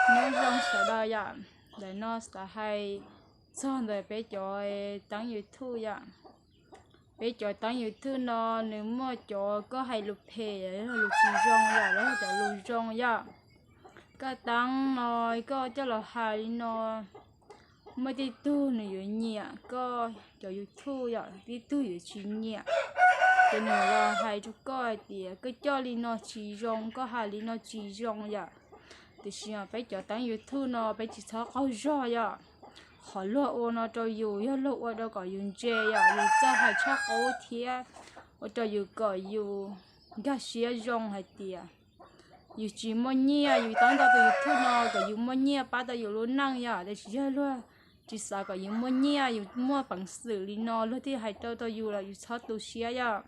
Nyob zoo sawv daws yom, ntawm no xav hais txog ntawm peb cov teeb YouTube yom. Peb cov teeb YouTube no nws muaj cov koj hais lus phem, lus tsis zoo yom, los cov lus zoo yom. Koj teeb no koj coj los hais li no, muaj tej tug nws yuav nyiam koj cov YouTube yom, tej tug yuav tsis nyiam. Ces nws los hais rau koj hais tias koj coj li no tsis zoo, koj hais li no tsis zoo yom. Tiam sis peb cov teeb YouTube no peb tsis txhob qaug zog yom. Qhov luag ua no rau yus yog luag ua rau kom yus ntse yom, yus txawj hais tshaj qub thiab ua rau yus kom yus nkag siab zoo hais tias yus tsis muaj nyiaj, yus teeb tau tus YouTube no kom yus muaj nyiaj pab tau yus lub neej yom, tiam sis yog luag tsis xav kom yus muaj nyiaj, yus muaj peev xwm li no luag thiaj hais rau tau yus los yus txhob tu siab yom.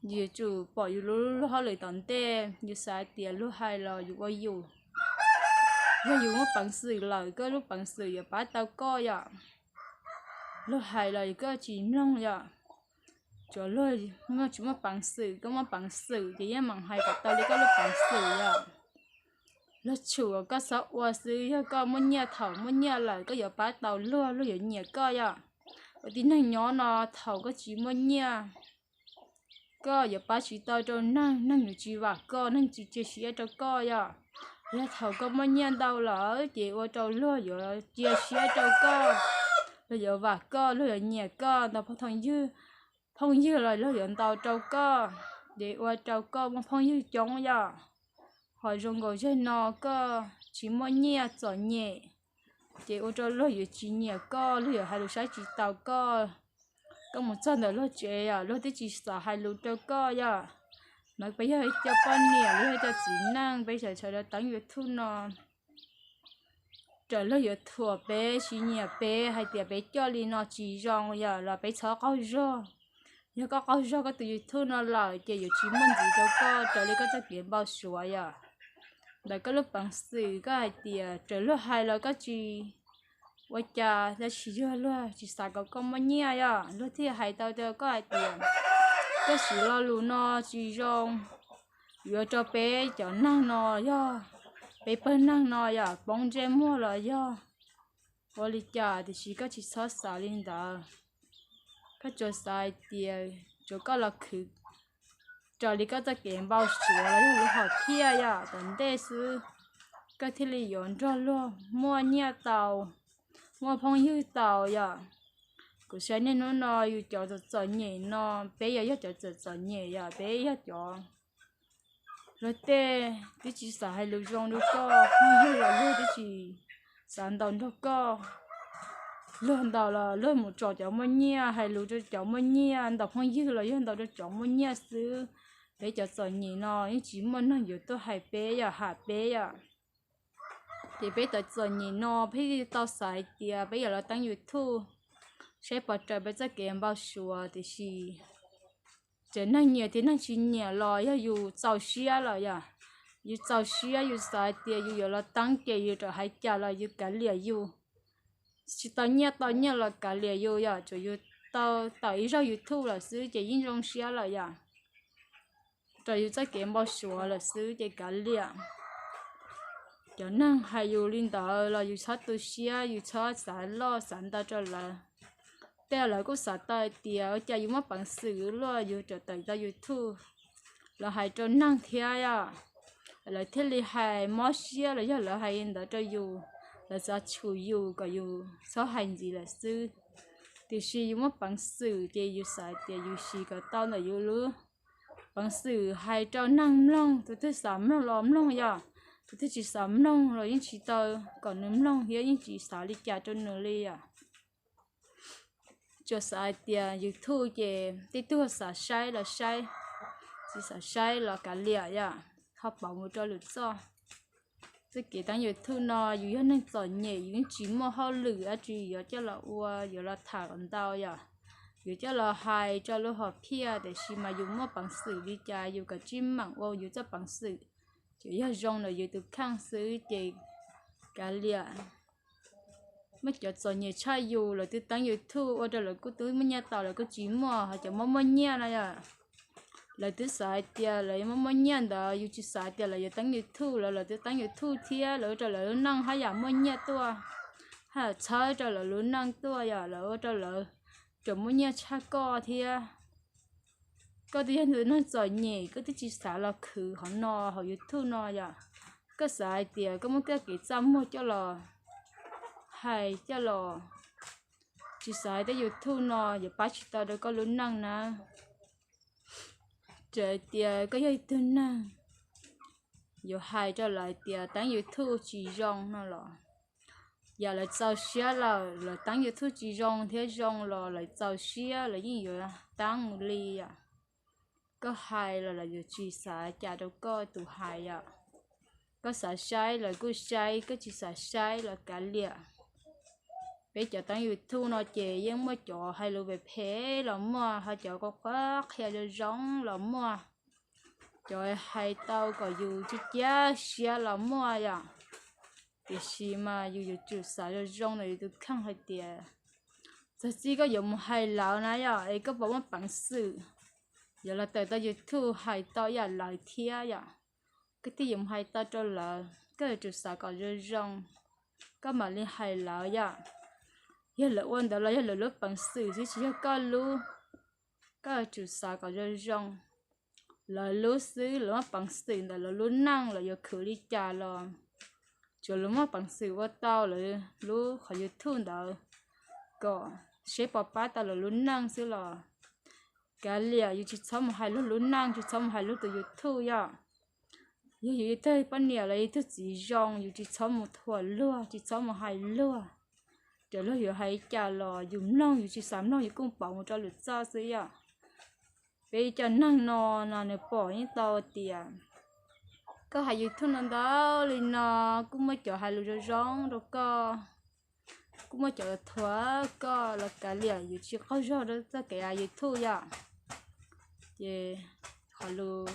Yus yuav tsum pom yus lub hauj lwm tom ntej, yus xav tias luag hais los yus ua yus, yog yus muaj peev xwm lawm koj lub peev xwm yuav pab tau koj yom. Luag hais los yus koj tsis mloog yom. Tsuav luag tsis muaj peev xwm, koj muaj peev xwm ces yeej meem hais kom tau li koj lub peev xwm yom. Luag tshum koj txhob ua xwb, yog koj muaj nyiaj, thaum muaj nyiaj lawm koj yuav pab tau luag, luag yuav nyiam koj yom. Ua tib neeg nyob no thaum koj tsis muaj nyiaj, koj yuav pab tsis tau rau neeg, neeg yuav tsis vam koj, neeg tsis cia siab rau koj yom. Yog thaum koj muaj nyiaj ntau lawm ces ua rau luag yuav cia siab rau koj, luag yuav vam koj, luag yuav nyiam koj, ntau phooj ywg, phooj ywg los luag yuav ntau rau koj, ces ua rau koj muaj phooj ywg coob yom. Ho zoo nkaus zeg no koj tsis muaj nyiaj txom nyem, ces ua rau luag yuav tsis nyiam koj, luag yuav hais lus saib tsis taus koj. Koj mus txog ntawm luag tsev yom, luag twb tsis xav hais lus rau koj yom. Mas peb yog cov poj niam los yog cov txiv neej, peb sawv daws teeb YouTube no, raws luag yuav thuam peb, tsis nyiam peb, hais tias peb coj li no tsis zoo yom, los peb txhob qaug zog. Yog koj qaug zog koj tus YouTube no lawm ces yuav tsis muaj ntxiv rau koj raws li koj txoj kev npau suav yom. Ntawm koj lub peev xwm koj hais tias raws luag hais los koj tsis ua cas, tab sis yog luag tsis xav kom koj muaj nyiaj yom, luag thiaj hais tau rau koj hais tias koj siv lo lus no tsis zoo, yuav rau peb cov neeg no yog, peb pawg neeg no yom, poob ntsej muag los yog ua li cas, tiam sis koj tsis txhob xav li ntawd. Koj tsuas xav hais tias tsuav koj los khwv raws li koj txoj kev npau suav los yog lub hom phiaj yom, tom ntej xwb koj thiaj li yuav nrog luag muaj nyiaj tau, muaj phooj ywg tau yom. Kuv saib niaj hnub no yus cov txom txom nyem no, peb yog, yog cov txom txom nyem yom, peb yog cov luag tej twb tsis xav hais lus zoo rau koj, phooj ywg los luag twb tsis xav ntaus nrog koj. Luag ntaus los luag mus tsom cov muaj nyiaj, hais lus rau cov muaj nyiaj, ntaus phooj ywg los yog ntaus rau cov muaj nyiaj xwb. Peb cov txom nyem no yeej tsis muaj neeg yuav tuaj hais peb yom, ham peb yom. Ces peb cov txom nyem no peb tau xav hais tias peb yuav los teeb YouTube saib puas raws peb txoj kev npau suav, tiam sis txawm neeg nyiam thiab neeg tsis nyiam los yog yus txaus siab lawm yom. Yus txaus siab, yus xav hais tias yus yuav los teeb ces yus rau hais cas los yus kav liam yus. Tsis tau nyiaj tau nyiaj los kav liam yus yom, tsuas yus tau tawm ib zaug YouTube lawm xwb ces yeej zoo siab lawm yom. Raws yus txoj kev npau suav lawm xwb ces kav liam. Cov neeg hais yus li ntawd los yus txhob tu siab, yus txhob xav loj xav ntau rau lawv. Tej lawv kuj xav tau hais tias ua cas yus muaj peev xwm luaj yus rau tawm tau YouTube los hais rau neeg thiab yom. Lawv thiaj li hais mob siab los yog lawv hais li ntawd rau yus, lawv xav tshum yus kom yus txhob hais ntxiv lawm xwb. Tiam sis yus muaj peev xwm ces yus xav tias yus siv kom tau ntawm yus lub peev xwm hais rau neeg mloog, tus twg xav mloog los mloog yom, tus twg tsis xav mloog los yeej tsis tau kom nws mloog thiab yeej tsis xav li cas rau nws li yom. Tsuas xav hais tias YouTube ces tej tug xav saib los saib, tsis xav saib los kav liam yom, ho pauv mus rau lwm txoj. Txoj kev teeb YouTube no yus yog neeg txom nyem, yus yeej tsis muaj hauj lwm dab tsi yuav coj los ua, yuav los tham kom ntau yom, yuav coj los hais rau lub hom phiaj, tiam sis mas yus muaj peev xwm li cas yus kav tsij meem ua yus txoj peev xwm, ces yog zoo ntawm yus tus kheej xwb ces kav liam. Muaj cov txom nyem tshaj yus, lawv twb teeb YouTube ua rau lawv kuj twb muaj nyiaj tau, lawv kuj tsis muaj, ho cov muaj muaj nyiaj no yom, Lawv twb xav hais tias lawv yuav muaj muaj nyiaj ntawd, yus tsis xav tias lawv yuav teeb YouTube, lawv lawv twb teeb YouTube thiab lawv ua rau lawv lub neej haj yam muaj nyiaj tuaj, haj yam txhawb rau lawv lub neej tuaj yom, lawv ua rau lawv tseem muaj nyiaj tshaj koj thiab. Koj twb yog tus neeg txom nyem, koj twb tsis xav los khwv qhov no hauv YouTube no yom. Koj xav hais tias koj muab koj kev txaj muag coj los hais coj los, tsis xav hais tej YouTube no yuav pab tsis tau rau koj lub neej na. Txawm hais tias koj yog ib tug neeg yuav hais rau lawv tias teeb YouTube tsis zoo no los, yam lawv txaus siab lawm, lawv teeb YouTube tsis zoo thiab zoo los lawv txaus siab lawv yeej yuav teeb mus li yom. Koj hais los lawv yuav tsis xav cas rau koj tus hais yom. Koj xav saib lawv kuj saib, koj tsis xav saib los kav liam. Peb cov teeb YouTube no ces yeej muaj cov hais lus phem phem los muaj, ho cov qhuab qhia zoo zoo los muaj, cov hais tau kom yus cia siab los muaj yom. Tiam sis mas yus yuav tsum xav zoo zoo ntawm yus tus kheej hais tias txog txij koj yuav mus hais lawv na yom, es koj puas muaj peev xwm yuav los tawm tau YouTube hais tau ib yam lawv thiab yom. Koj thiaj yuav mus hais tau rau lawv, koj yuav tsum xav kom zoo zoo, koj mam li hais lawv yom. Yog lawv ua ntawd los yog lawv lub peev xwm xwb tsis yog koj lub. Koj yuav tsum xav kom zoo zoo, lawv lub xwb, lawv muaj peev xwm ntawm lawv lub neej, lawv yuav khwv li cas los tsuav lawv muaj peev xwm ua tau lawv lub qhov YouTube ntawd kom seb puas pab tau lawv lub neej xwb los kav liam, yus tsis txhob mus hais luag lub neej, tsis txhob mus hais luag tus YouTube yom. Yog yus ib tug poj niam los ib tug txiv zoo, yus tsis txhob mus thuam luag, tsis txhob mus hais luag. Ces luag yuav hais li cas los yus mloog, yus tsis xav mloog yus kuj pauv mus rau lwm txoj xwb yom. Peb cov neeg no, no nws pom yeej tau tias koj hais YouTube no ntau li no, kuj muaj cov hais lus zoo zoo rau koj, kuj muaj cov thuam koj los kav liam, yus tsis qaug zog rau txoj kev hais YouTube yom. Ces qhov lus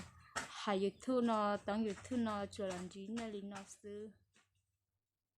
hais YouTube no, teeb YouTube no tsuas los ntsib nej li no xwb.